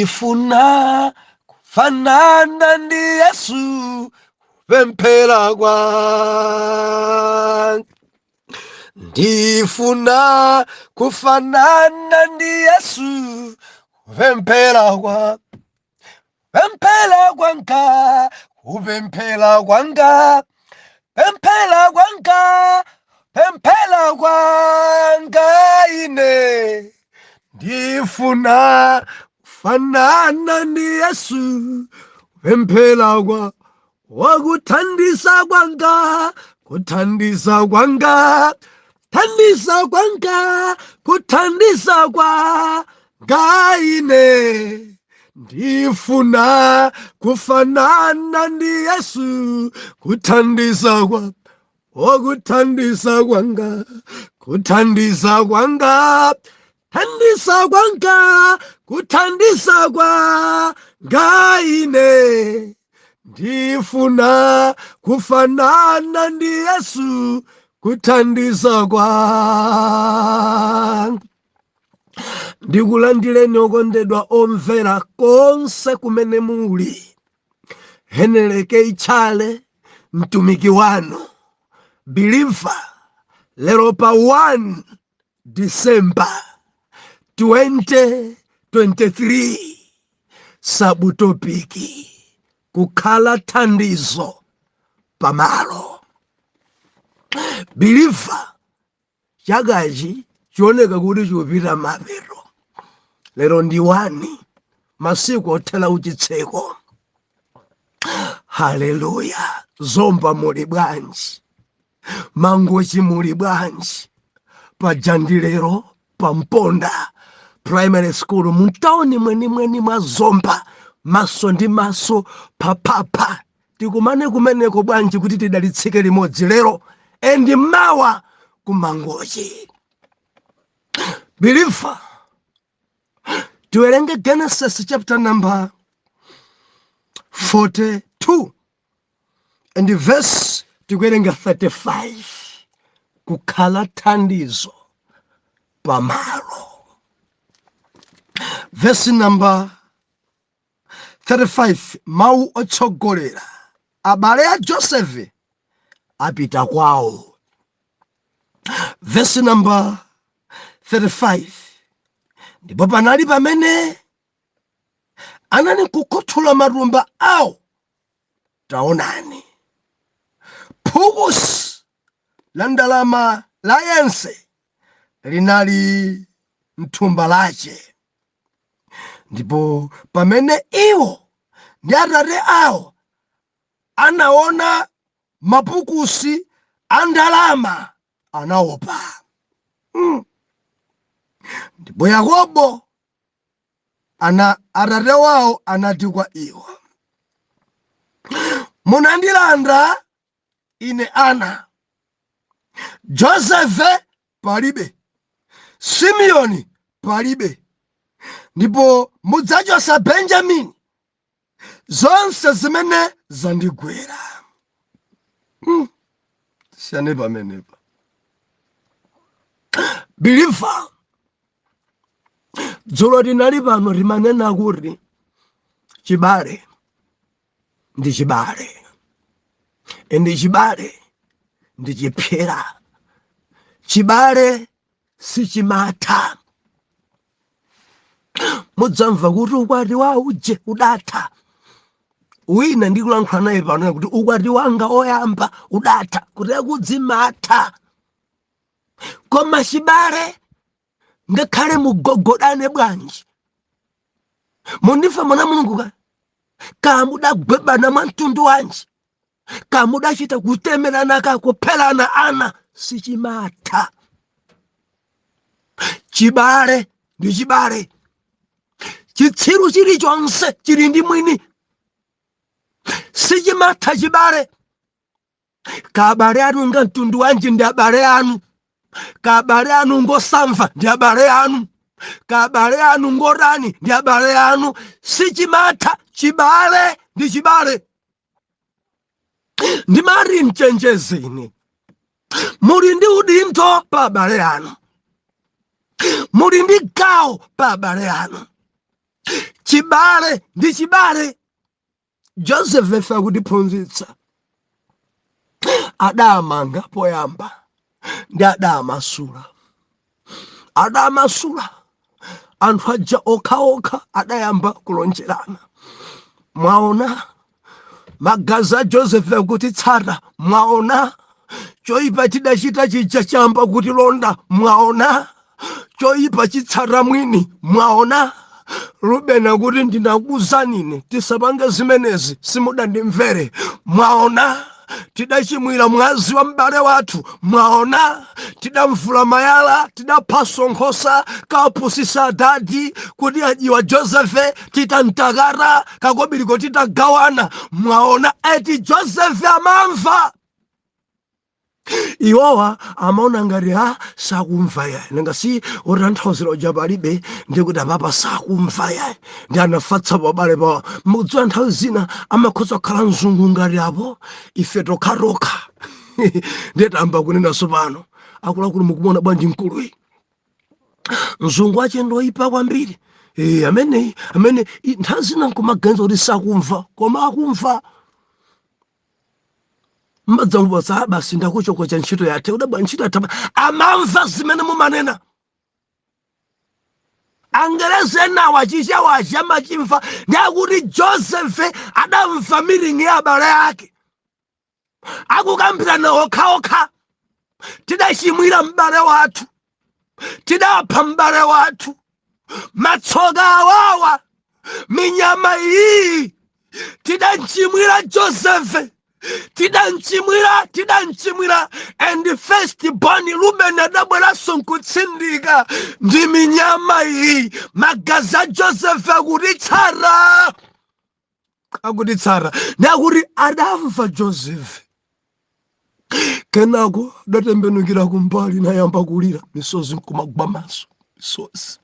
Ndifuna kufanana ndi Yesu kupemphera kwanga. Ndifuna kufanana ndi Yesu kupemphera kwa pemphera kwanga, kupemphera kwanga, pemphera kwanga, pemphera kwanga ine. Ndifuna kufanana ndi Yesu kupemphera kwa wakuthandiza kwanga, kuthandiza kwanga, thandiza kwanga, kuthandiza kwanga ine. Ndifuna kufanana ndi Yesu kuthandiza kwa wakuthandiza kwanga, kuthandiza kwanga, thandiza kwanga, kuthandiza kwanga ine. Ndifuna kufanana ndi Yesu kuthandiza kwanga. Ndikulandireni okondedwa omvera konse kumene muli. Heneleke Ichale, mtumiki wanu believer, lero pa 1 December 2023, subtopic kukhala thandizo pamalo. Believer, chakachi chioneka kuti chikupita mapeto. Lero ndi 1, masiku othera uchitseko. Haleluya! Zomba muli bwanji? Mangochi muli bwanji? Paja ndi lero pa Mponda Primary School mutawuni mwenimweni mwa Zomba, maso ndi maso paphapha. Tikumane kumeneko bwanji kuti tidalitsike limodzi lero and mawa kumangochi? Believer, tiwerenge Genesis chapter number 42 and verse tikuwerenga 35, kukhala thandizo pamalo. Verse number 35, mawu otsogolera: abale a Josefe apita kwawo. Verse number 35: ndipo panali pamene anali kukhuthula matumba awo, taonani, phukusi la ndalama la yense linali mthumba lache. Ndipo pamene iwo ndi atate awo anaona mapukusi a ndalama, anaopa. Ndipo Yakobo ana atate wawo anati kwa iwo, "Munandilanda ine ana. Josefe palibe, Simeoni palibe, ndipo mudzachosa Benjamini. Zonse zimene zandigwera." Siyane pamenepa. Believer, dzulo tinali pano, timanena kuti chibale ndi chibale and chibale ndi chipyera. Chibale sichimatha. Mudzamva kuti ukwati wa uje udatha. Wina ndikulankhula naye pano kuti ukwati wanga oyamba udatha, kuti akudzimatha. Koma chibale, ngakhale mugogodane bwanji, mundifa mwana Mulungu, ka kamudagwebana mwa mtundu wanji, kamudachita kutemerana, kakupherana ana, sichimatha. Chibale ndi chibale. Chitsiru chilichonse chili ndi mwini. Sichimatha chibale. Kabale anu nga mtundu wanji, ndi abale anu. Kabale anu ngosamva, ndi abale anu. Kabale anu ngotani, ndi abale anu. Sichimatha. Chibale ndi chibale. Ndimati mchenjezeni, muli ndi udindo pa abale anu, muli ndi gawo pa abale anu. Chibale ndi chibale. Joseph ife akutiphunzitsa, adamanga poyamba ndi adamasula, adamasula anthu aja okhaokha, adayamba kulonjerana. Mwaona, magazi a Joseph akutitsata. Mwaona, choyipa tidachita chija chamba kutilonda. Mwaona, choyipa chitsata mwini. Mwaona, Rubeni akuti, "Ndinakuwuzanine tisapange zimenezi, simudandimvere." Mwaona, tidachimwira mwazi wa m'bale wathu. Mwaona, tidamvula mayala, tidaphaso nkhosa, kapusisa adadi kuti ajiwa Josefe, titantakata kakobiliko, titagawana. Mwaona eti, Josefe amamva. Iwowa amaona ngati ha, sakumva yayi, nanga si otanthauzira uja palibe, ndikuti apapa sakumva yayi, ndi anafatsa pabale pawa. Mukudziwa, nthawi zina amakhoza kukhala mzungu ngati apo, ife tokhatokha ndiye tamba kunena tsopano, "Akuluakulu, mukumona bwanji mkuluyi? Mzungu ache ndoyipa kwambiri." Amene amene nthawi zina nkumaganiza kuti sakumva, koma akumva. Mmadzamupatsa basi, ndakuchokocha, ntchito yathe, kudabwa ntchito yathe. Amamva zimene mumanena. Angereza enawo achichewachi amachimva. Ndi akuti Joseph adamva meeting ya abale ake akukambirana okhaokha: "Tidachimwira m'bale wathu, tidapha m'bale wathu, matsoka awawa, minyama iyi, tidamchimwira Joseph, tidamchimwira, tidamchimwira." And first born Ruben adabweranso nkutsindika, "Ndi minyama iyi, magazi a Joseph akutitsata, akutitsata." Ndi akuti adamva Joseph. Kenako adatembenukira kumbali, nayamba kulira, misozi nkumagwa maso, misozi.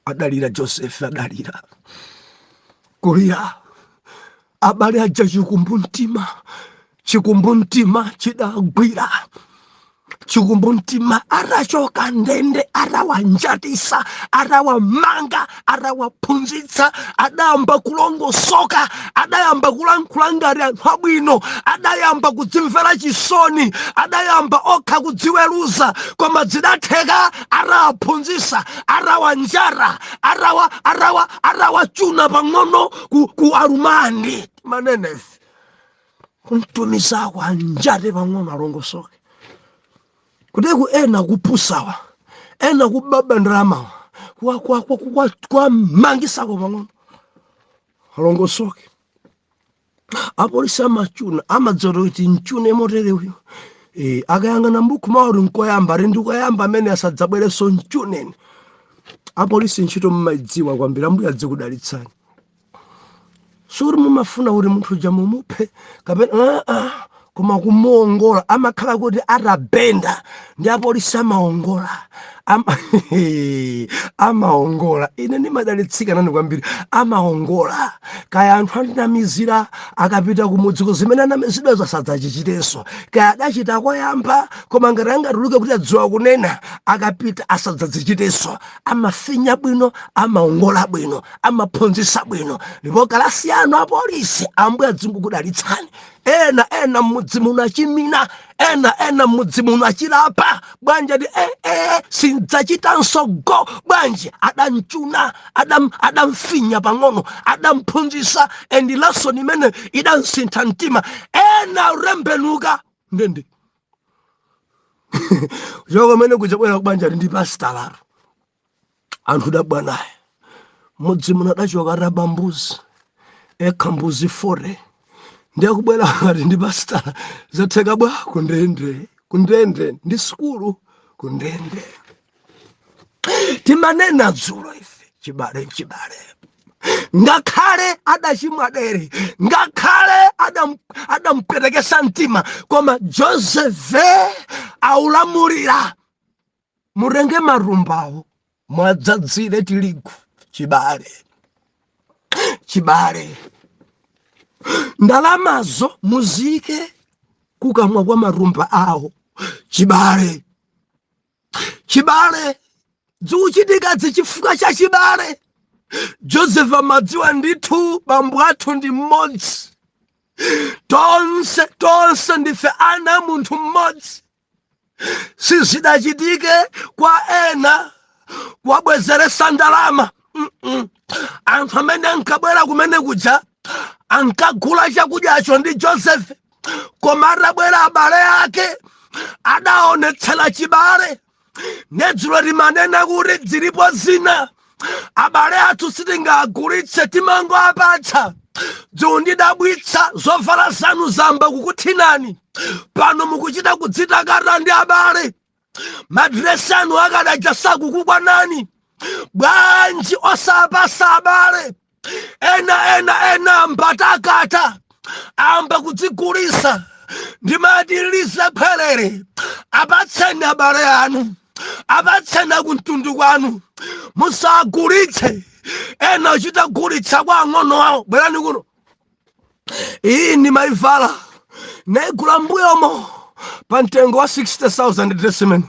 Adalira Joseph, adalira, kulira. Abale aja chikumbumtima, chikumbumtima chidagwira, chikumbumtima. Atachoka ndende, atawanjatisa, atawamanga, atawaphunzitsa, adayamba kulongosoka, adayamba kulankhula ngati anthu abwino, adayamba kudzimvera chisoni, adayamba okha kudziweruza. Koma zidatheka atawaphunzitsa, atawanjata, atawachuna pang'ono ku alumandi manenefe, kumtumizako anjate pang'ono, alongosoke. Kuteku ena kupusawa, ena kubaba ndalamawa, kwamangisako pang'ono, alongosoke. Apolisi amachuna, amadzota kuti mchune motere uyu. Akayang'ana mbuku mawo kuti nkoyamba, ati ndikoyamba, amene asadzabwerenso, mchuneni. Apolisi ntchito mumaidziwa kwambiri, Ambuye adzikudalitsani. Suri mumafuna kuti munthu uja mumuphe kapena koma kumuongola. Amakhala kuti atabenda, ndi apolisi amaongola. Amaongola. Ine ndimadalitsika nani kwambiri. Amaongola kaya anthu andinamizira, akapita kumudziko zimene anamizidwazo asadzachichitenso. Kaya adachita koyamba, koma ngati angatuluke kuti adziwa kunena, akapita asadzazichitenso. Amafinya bwino, amaongola bwino, amaphunzitsa bwino. Ndipo kalasi yanu apolisi, Ambuye adzingokudalitsani. Ena ena mmudzi muno achimina, ena ena mmudzi muno achilapa. Bwanji? Ati sindzachitanso go. Bwanji? Adamchuna, adamfinya pang'ono, adamphunzitsa, and lesson imene idamsintha mtima. Ena urembenuka ndende choko mene kuchabwera kubanja ndi pastalaro, anthu dabwa naye. Mudzi muno adachoka ataba mbuzi ekha, mbuzi 40, ndiye kubwera ngati ndi pastala. Zatheka bwa? Kundende, kundende ndi sukulu, kundende. Timanena dzulo ife, chibale chibale. Ngakhale adachimwa dere, ngakhale adampwetekesa mtima, koma Josefe aulamulira, "Mutenge marumbawo, mwadzadzire tirigu." Chibale chibale. "Ndalamazo muzike kukamwa kwa marumba awo." Chibale chibale. Zikuchitika chifukwa cha chibale. Joseph amadziwa ndithu bambo athu ndi mmodzi, tonse tonse ndife ana a munthu mmodzi. Sizidachitike kwa ena kuwabwezeresa ndalama. Anthu amene ankabwera kumene kuja ankagula chakudyacho ndi Joseph, koma atabwera abale ake adaonetsera chibale. Nedzulo limanena kuti zilipo zina abale athu sitingagulitse, timangoapatsa. Zikundidabwitsa, zovala zanu zamba kukuthinani pano, mukuchita kudzitakata ndi abale. Madiresi anu akadaja sakukukwanani, bwanji osapasa abale? Ena ena ena ambatakata amba kudzigulisa. Ndimati lize phwerere, apatseni abale anu, apatseni akumtundu kwanu, musagulitse. Ena achita gulitsa kwa ang'ono awo: "Bwerani kuno, iyi ndimaivala, naigula mbuyomo pa mtengo wa 60,000 dress imene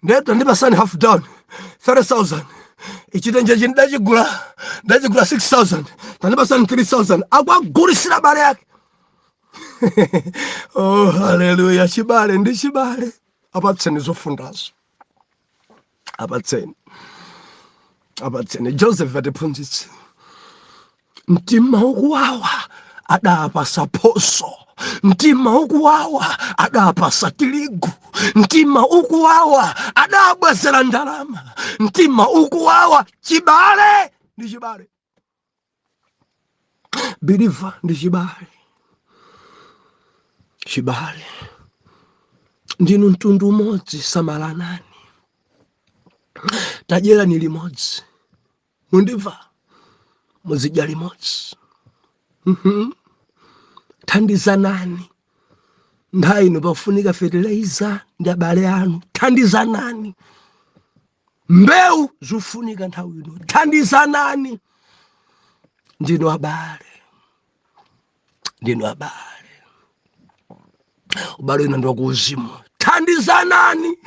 ndeto, ndipasani half down, 30,000. Ichitenje chini ndachigula, ndachigula 6000, tandipasani 3000." Akwagulisira abale ake. Oh, haleluya! Chibale ndi chibale. Apatseni zofundazo, apatseni, apatseni. Joseph atiphunzitse, mtima ukuwawa adapasa phoso, mtima ukuwawa adapasa tirigu, mtima ukuwawa adabwezera ndalama, mtima ukuwawa. Chibale ndi chibale, believer, ndi chibale. Chibale, ndinu mtundu umodzi, samalanani, tadyerani limodzi, mundimva, muzidya limodzi. Thandizanani nthawi ino, pafunika fetereza, ndi abale anu, thandizanani. Mbewu zofunika nthawi ino, thandizanani. Ndinu abale, ndinu abale. Ubale ino ndi wakuuzimu, thandizanani.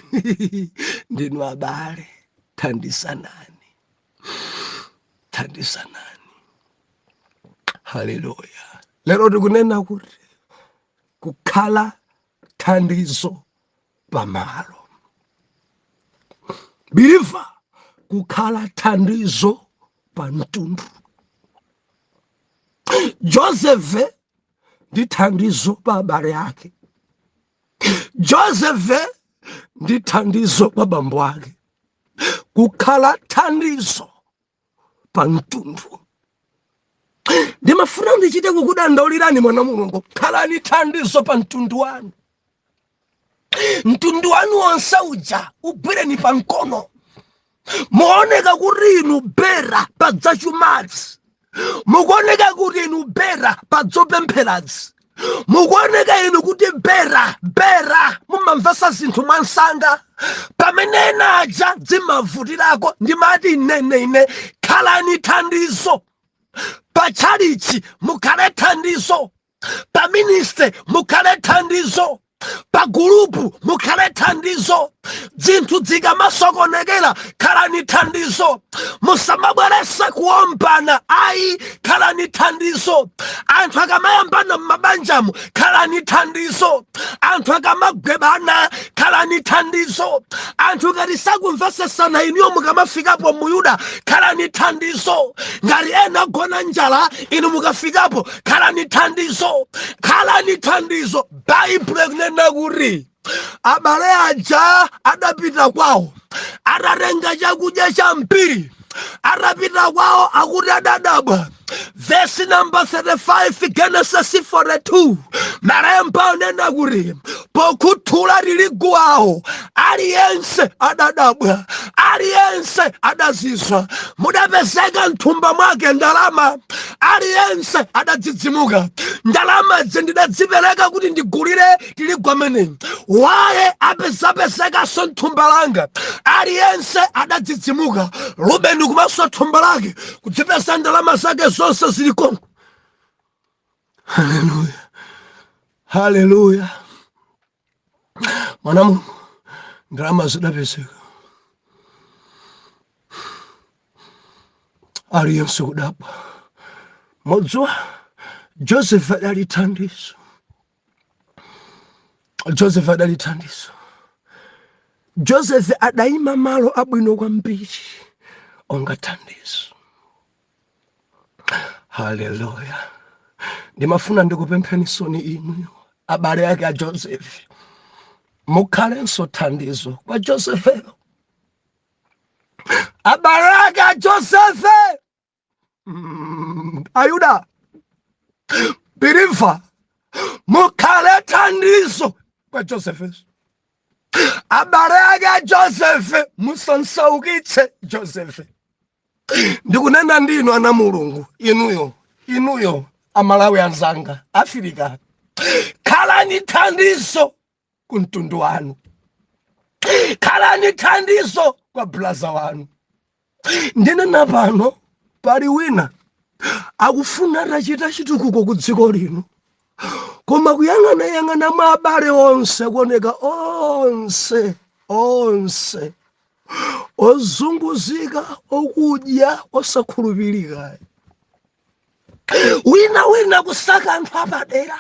Ndinu abale, thandizanani, thandizanani. Haleluya! Lero tikunena kuti kukhala thandizo pamalo, believer, kukhala thandizo pa mtundu. Joseph ndi thandizo pa abale ake, Joseph ndi thandizo kwa bambo ake, kukhala thandizo pa mtundu. Ndimafuna ndichite kukudandaulirani, mwana Mulungu, khalani thandizo pa mtundu wanu. Mtundu wanu wonse uja ugwireni pa mkono. Muoneka kuti inu better pa zachumadzi, mukuoneka kuti inu better pa zopempheradzi, mukuoneka inu kuti better, better, mumamvesa zinthu mwansanga pamene ena aja zimavutirako. Ndimati ine ine khalani thandizo pa tchalichi, mukhale thandizo pa ministry, mukhale thandizo pa group, mukhale thandizo. Zinthu zikamasokonekera, khalani thandizo. Musamabwerese kuombana, ayi, khalani thandizo. Anthu akamayambana m'mabanjamo, khalani thandizo. Anthu akamagwebana, khalani thandizo. Anthu ngati sakumvesesana, inuyo mukamafikapo, Muyuda, khalani thandizo. Ngati ena agona njala, inu mukafikapo, khalani thandizo, khalani thandizo. Baibulo ikunena kuti abale aja adapita kwawo atatenga chakudya cha mpiri. Atapita kwawo, akuti adadabwa. Vesi namba 35, Genesis 42, malemba anena kuti pokhuthula tirigu awo, aliyense adadabwa, aliyense adazizwa, mudapezeka mthumba mwake ndalama. Aliyense adadzidzimuka: ndalama ndidadzipereka kuti ndigulire tirigu ameneyi, waye apezapezekanso mthumba langa? Aliyense adadzidzimuka. Rubeni kumaswa thumba lake, kudzipeza ndalama zake zonse zili konko. Haleluya, haleluya! Mwana Mulungu, ndalama zidapezeka. Aliyense kudabwa. Modziwa Joseph adali thandizo. Joseph adali thandizo. Joseph adayima malo abwino kwambiri onga thandizo. Haleluya! Ndimafuna ndikupempheni soni inuyo abale ake a Joseph, mukhalenso thandizo kwa Josefeyo. Abale ake a Josefe, ayuda believer, mukhale thandizo kwa Josefeso. Abale ake a Josefe, musansaukitse Josefe. Ndikunena ndinu ana Mulungu, inuyo, inuyo Amalawi anzanga, Afirika, khalani thandizo ku mtundu wanu, khalani thandizo kwa brother wanu. Ndinena pano, pali wina akufuna atachita chitukuko ku dziko lino, koma kuyang'anayang'ana mwa abale onse kuoneka onse onse ozunguzika, okudya, osakhulupirika. Wina wina kusaka anthu apadera,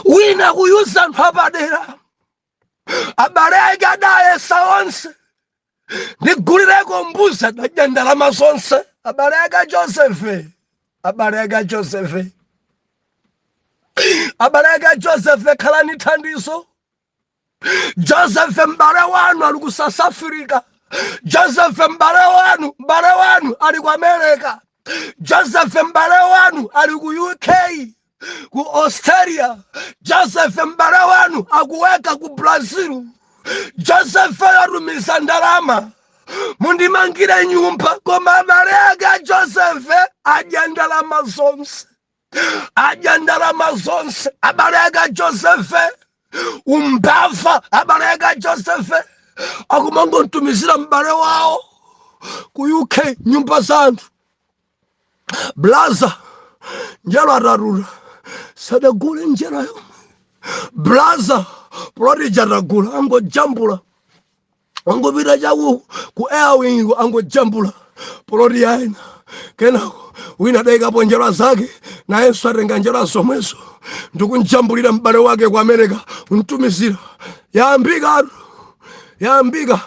wina kuyuza anthu apadera. Abale ake adayesa onse, ndigulireko mbuzi, adadya ndalama zonse. Abale ake a Josefe, abale ake a Josefe, abale ake a Josefe, khalani thandizo. Joseph m'bale wanu ali ku South Africa. Joseph m'bale wanu, m'bale wanu ali ku America. Joseph m'bale wanu ali ku UK, ku Australia. Joseph m'bale wanu akuweka ku Brazil. Joseph atumiza ndalama, mundimangire nyumba, koma abale ake a Joseph adya ndalama zonse, adya ndalama zonse. Abale ake a Joseph umbava. Abale ake a Joseph akumangotumizira m'bale wawo ku UK nyumba za anthu. Blaza njelo atatula, sadagule njelo yomwe. Blaza plot atagula, angojambula, angopita chaku ku airwing, angojambula plot yaena. Kenako wina adayikapo njerwa zake, nayenso atenga njerwa zomwezo ndikunjambulira m'bale wake ku America, mtumizira. Yambika, yambika.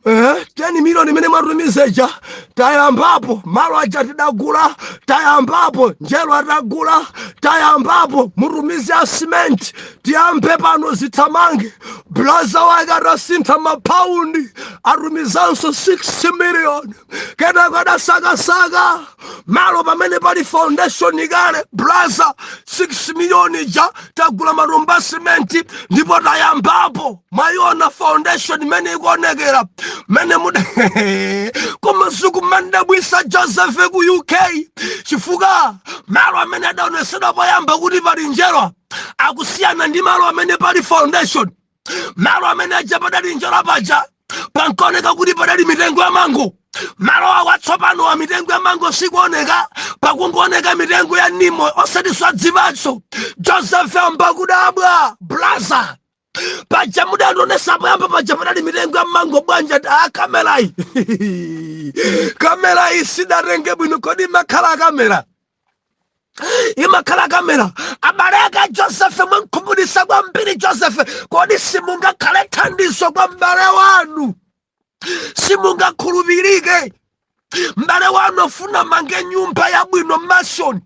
10 miliyoni imene mwatumizeja, tayambapo. Malo aja tidagula, tayambapo. Njelo atagula, tayambapo. Mutumize a cement, tiyambe pano, zithamange. Blaza wake atasintha mapaundi, atumizanso 6 million. Kenako adasakasaka malo pamene pali foundation kale. Blaza, 6 million ja tagula matumba cement ndipo tayambapo. Mwayiona foundation imene ikuonekera mene muda. Koma sikumandabwisa Joseph ku UK, chifukwa malo amene adaonesedwa poyamba kuti pali njerwa akusiyana ndi malo amene pali foundation. Malo amene aja padali njerwa paja pankaoneka kuti padali mitengo ya mango. Malo awo atsopano wa mitengo ya mango sikuoneka, pakungooneka mitengo ya nimo, osati swadzipatso. Joseph ambakudabwa, blaza, paja mudandionesa poyamba paja padali mitengo ya mango bwanja? A kamerayi, kamerayi sidatenge bwino. Kodi imakhala kamera, imakhala kamera? Abale ake a Joseph, mwankhumudwitsa kwambiri Joseph. Kodi simungakhale thandizo kwa m'bale wanu? Simungakhulupirike? M'bale wanu afuna mange nyumba yabwino, mansion.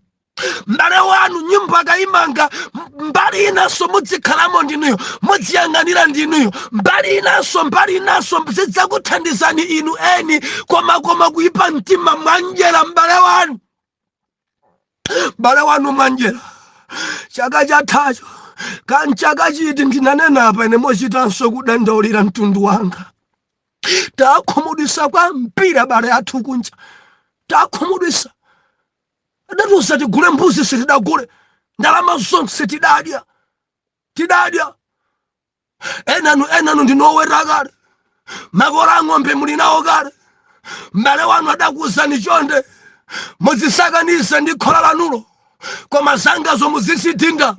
M'bale wanu nyumba akayimanga, mbali inanso muzikhalamo ndinuyo, muziyang'anira ndinuyo, mbali inanso, mbali inanso zidzakuthandizani inu eni. Koma kuipa mtima, mwanjera m'bale wanu, m'bale wanu mwanjera. Chaka chathacho kanchaka chiti, ndinanena apa ine mochitanso kudandaulira mtundu wanga, takhumudwisa kwambiri abale athu kunja, takhumudwisa. Adatiuza tigule mbuzi, sitidagule. Ndalama zonse tidadya, tidadya. Enanu, enanu ndinoweta kale, makola ang'ombe muli nawo kale. M'bale wanu adakuwuzani, chonde muzisakanize ndi khola lanulo, koma zangazo muzizidinda,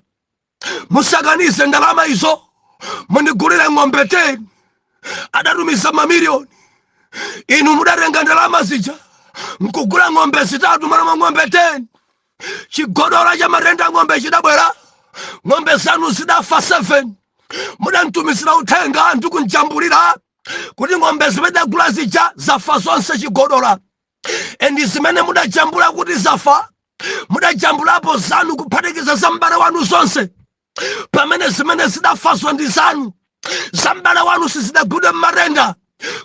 musakanize ndalama izo, mundigulire ng'ombe 10. Adatumiza mamiliyoni, inu mudatenga ndalama zija. Nkugula ng'ombe zitatu m'malo mwa ng'ombe 10. Chigodola cha matenda ng'ombe chidabwera, ng'ombe zanu zidafa 7. Mudantumizira uthenga ndikunjambulira kuti ng'ombe zimene dagula zija zafa zonse chigodola. And zimene mudajambula kuti zafa, mudajambulapo zanu kuphatikiza za m'bale wanu zonse, pamene zimene zidafazo ndi zanu, za m'bale wanu sizidagudwe mmatenda.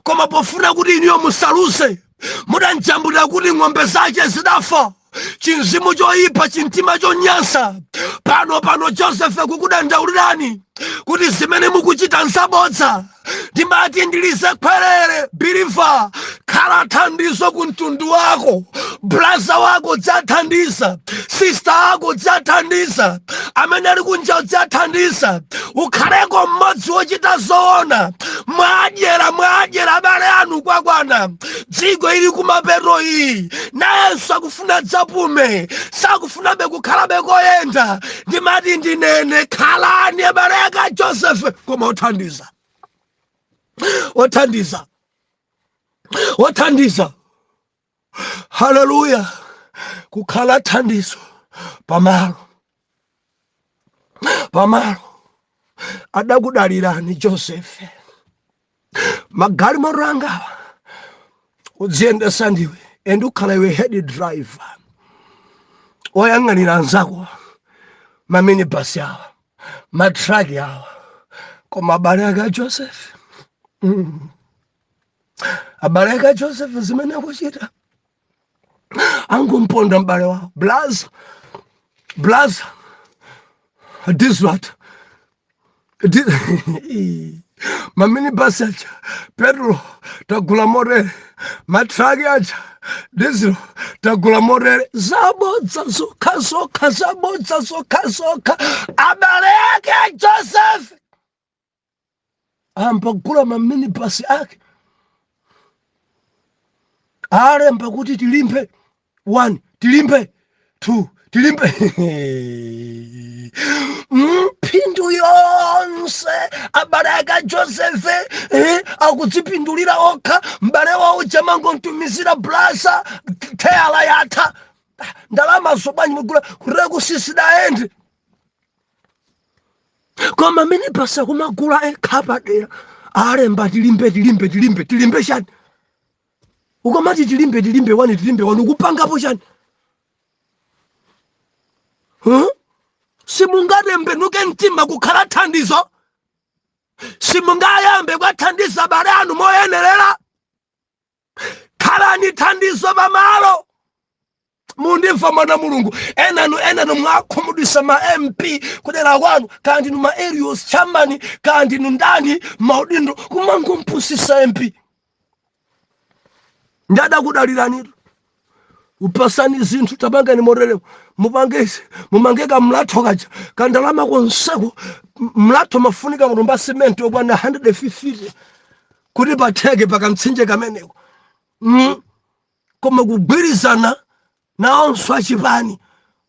Koma pofuna kuti inuyo musaluse, mudanjambulira kuti ng'ombe zace zidafa. Chinzimu choyipa, chimtima chonyansa. Pano pano Joseph kukudandaulirani kuti zimene mukuchita nzabodza. Ndimati ndilize khwerere, believer, khala thandizo ku mtundu wako. Brother wako dzathandiza, sister ako dzathandiza, amene ali kunja dzathandiza. Ukhaleko mmodzi wochita zoona. Mwadyera, mwadyera abale anu kwakwana. Dziko ili kumapeto iyi, nayenso akufuna dzapume, sakufunabe kukhalabe koyenda. Ndimati ndinene, khalani abale aka Joseph, koma othandiza, othandiza, othandiza. Haleluya! Kukhala thandizo pamalo, pamalo adakudalirani. Joseph, magalimoto angawa udziyendesa ndiwe, and ukhala iwe head driver oyang'anira anzako, maminibasi awa, matraki awa. Koma abale ake a Joseph, abale ake a Joseph zimene akuchita, angumponda m'bale wawo. Blaza, blaza, disrat maminibasi aja, petrol tagula motere, matraki aja, diesel tagula motere. Zabodza zokha zokha, zabodza zokha zokha. Abale ake a Joseph ambagula maminibasi ake, alemba kuti Tilimbe 1, Tilimbe 2, Tilimbe. Mphindu yonse abale ake a Josefe akudzipindulira okha. M'bale wawo jamangontumizira, "Blaza, theyala yatha, ndalama zobwanyi mugula kutera kusisidaende?" Koma minibasi kumagula ekha padera, alemba Tilimbe, Tilimbe, Tilimbe. Tilimbe chani? Ukamati Tilimbe, Tilimbe 1, Tilimbe 1, ukupangapo chani, huh? Simungatembenuke mtima kukhala thandizo? Simungayambe kwathandiza abale anu moyenerera? Khalani thandizo pamalo. Mundimva, mwana Mulungu? Enanu, enanu mwakhumudwisa ma MP kudera kwanu, kandi nu ma area chairman, kandi nu ndani maudindo, kumangompusisa MP. Ndadakudaliranitu, upasani zinthu, tapangani moteremo, mupange mumange kamlatho kaja, kandalama konseko. Mlatho mafunika mutumba simenti okwana 150 kuti patheke pakamtsinje kameneko. Koma kugwirizana nawonso achipani,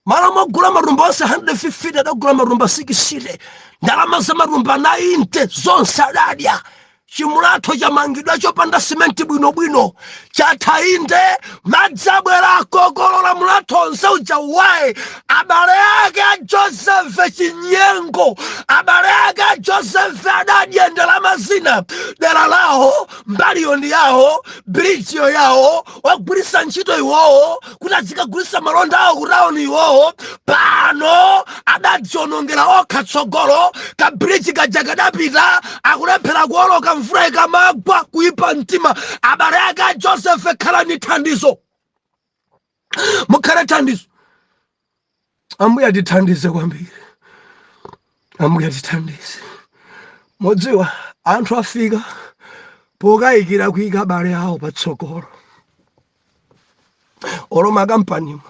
malo mogula matumba onse 150, adagula matumba 60. Ndalama za matumba 90 zonse adadya. Chimulatho chamangidwa chopanda simenti bwinobwino, chatha inde, madzi abwera, akokolola mulatho onse uja. Waye abale ake a Josefe chinyengo. Abale ake a Josefe adadya ndalama zina. Dera lawo, mbaliyo ndi yawo, bridgeyo yawo, wagwiritsa ntchito iwowo kuti azikagulitsa malonda awo kutawuni iwowo. Pano adadzionongera okha tsogolo. Kabridge kaja kadapita, akulephera kuoloka mvula ikamagwa. Kuipa mtima. Abale ake a Josefe, khalani thandizo, mukhale thandizo. Ambuye atithandize kwambiri, Ambuye atithandize. Modziwa anthu afika pokayikira kuyika abale awo patsogolo. Olo makampanimo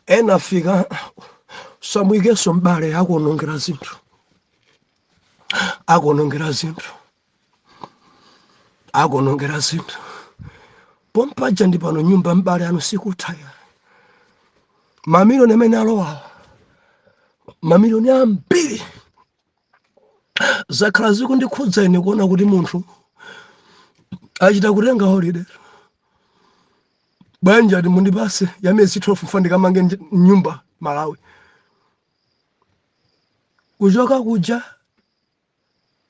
ena afika, samuikenso m'bale, akuonongera zinthu, akuonongera zinthu, akuonongera zinthu. Pompaja ndi pano nyumba m'bale anu sikuthaya. Mamiliyoni amene alowawa, mamiliyoni ambiri, zakhala zikundikhudza ine kuona kuti munthu achita kutenga holiday. Bwanji ati mundipase ya miyezi 12 mfa ndikamange nyumba Malawi. Kuchoka kuja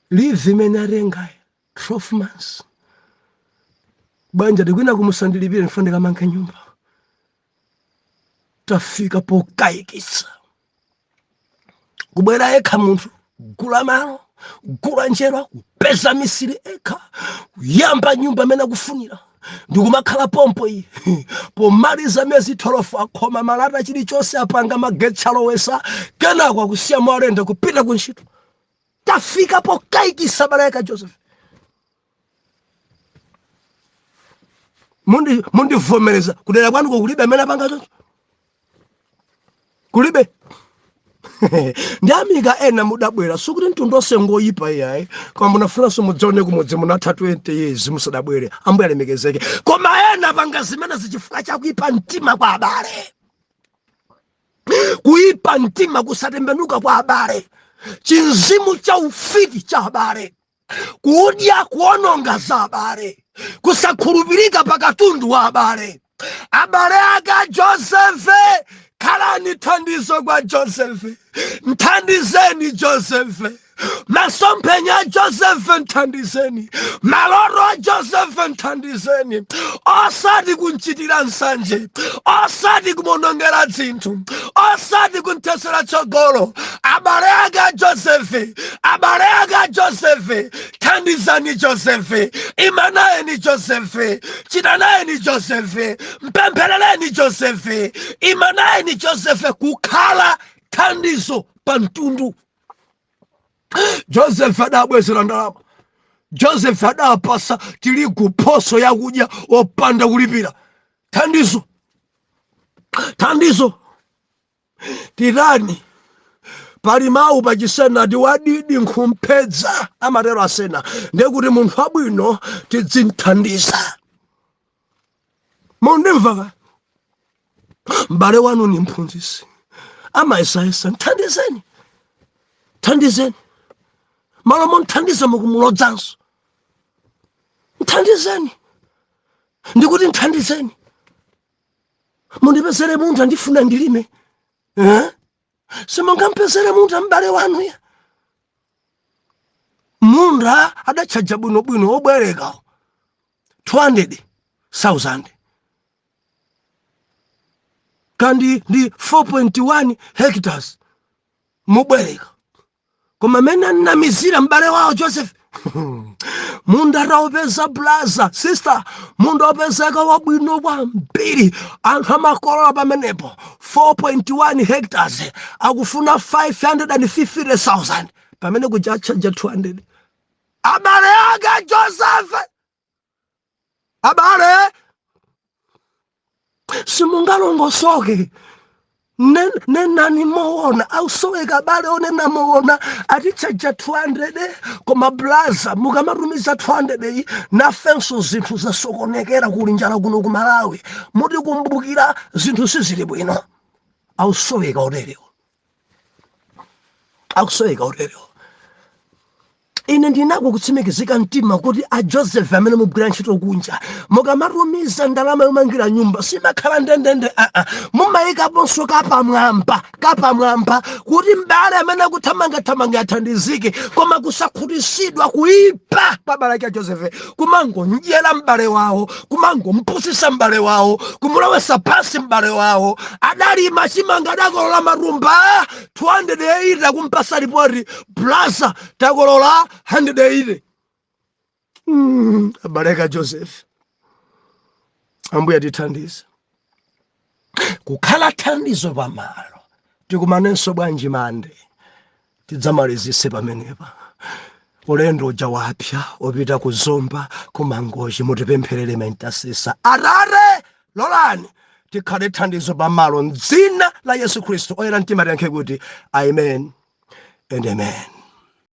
leave imene atengayi 12 months. Bwanji ati kwina kumusandilipire mfa ndikamange nyumba. Tafika pokayikitsa. Kubwera yekha munthu, kugula malo, kugula njerwa, kupeza misiri ekha, kuyamba nyumba amene akufunira ndikumakhala pompo iyi. Pomaliza miyezi 12 akhoma malata, chilichonse apanga, magetsi alowesa, kenako akusiya mwalenda kupita ku ntchito. Tafika pokayikitsa, abale ake a Joseph. Mundivomereza kudera kwanuko kulibe amene apanga choncho? Kulibe. Ndiyamika ena mudabwera, sikuti mtundu onse ngoyipa iyayi, koma munafunanso mudzaone kumudzi. Munatha 20 years musadabwere. Ambuye alemekezeke. Koma ena apanga zimene zichifukwa chakuipa mtima kwa abale, kuipa mtima, kusatembenuka kwa abale, chinzimu cha ufiti cha abale, kudya kuononga za abale, kusakhulupirika pa katundu wa abale. Abale ake a Josefe, khalani thandizo kwa Josefe, mthandizeni Josefe. Masomphenya a Josefe mthandizeni, maloto a Josefe mthandizeni, osati kumchitira nsanje, osati kumonongera zinthu, osati kumthetsera tsogolo. Abale ake a Josefe, abale ake a Josefe, thandizani Josefe, imanayeni Josefe, chitanayeni Josefe, mpempherereni Josefe, imanayeni Josefe, kukhala thandizo pa mtundu. Joseph adabwezera ndalama. Joseph adapasa tirigu, phoso yakudya opanda kulipira. Thandizo, thandizo. Titani? Pali mawu pachisena ati wadidi nkhumphedza, amatero asena. Ndiye kuti munthu wabwino tidzimthandiza. Mundimva ka? M'bale wanu ni mphunzitsi, amayesayesa, mthandizeni, thandizeni. Malo momthandiza mukumulodzanso. Mthandizeni, ndikuti mthandizeni. Mundipezere munthu, andifuna ndilime, eh? Simungampezere munthu m'bale wanu ya munda adatchaja bwinobwino obwereka 200,000 kandi ndi 4.1 hectares mubwereka. Koma amene anamizira m'bale wawo Joseph, munda ataupeza, brother, sister, munda wopezeka wabwino kwambiri, anthu amakolola pamenepo, 4.1 hectares, akufuna 550,000 pamene kuja achaja 200. Abale ake Joseph, abale, simungalongosoke. Nenani moona. Ausoweka abale onena moona. Atichaja 200, koma brother, mukamatumiza 200 iyi, nafenso zinthu zasokonekera, kuli njala kuno ku Malawi, mutikumbukira, zinthu sizili bwino. Ausoweka oterewo, akusoweka oterewo. Ine ndinako kutsimikizika mtima kuti a Joseph amene mugwira ntchito kunja, mukamatumiza ndalama yomangira nyumba, simakhala ndendende aa, mumayikaponso kapamwamba, kapamwamba, kuti m'bale amene akuthamangathamanga athandizike. Koma kusakhutisidwa, kuipa kwa abale ake a Joseph, kumangondyera m'bale wawo, kumangompusisa m'bale wawo, kumulowesa pansi m'bale wawo. Adalima chimanga, adakolola matumba 280, akumpasa ripoti, brother, takolola 180. Abale ake a Joseph, Ambuye atithandize kukhala thandizo pamalo. Tikumanenso bwanji Mande, tidzamalizise pamenepa. Ulendo uja wapya opita ku Zomba, ku Mangochi, mutipempherere ma intercessor. Atate, lolani tikhale thandizo pamalo mdzina la Yesu Khristu. Oyera mtima tiyankhe kuti amen and amen.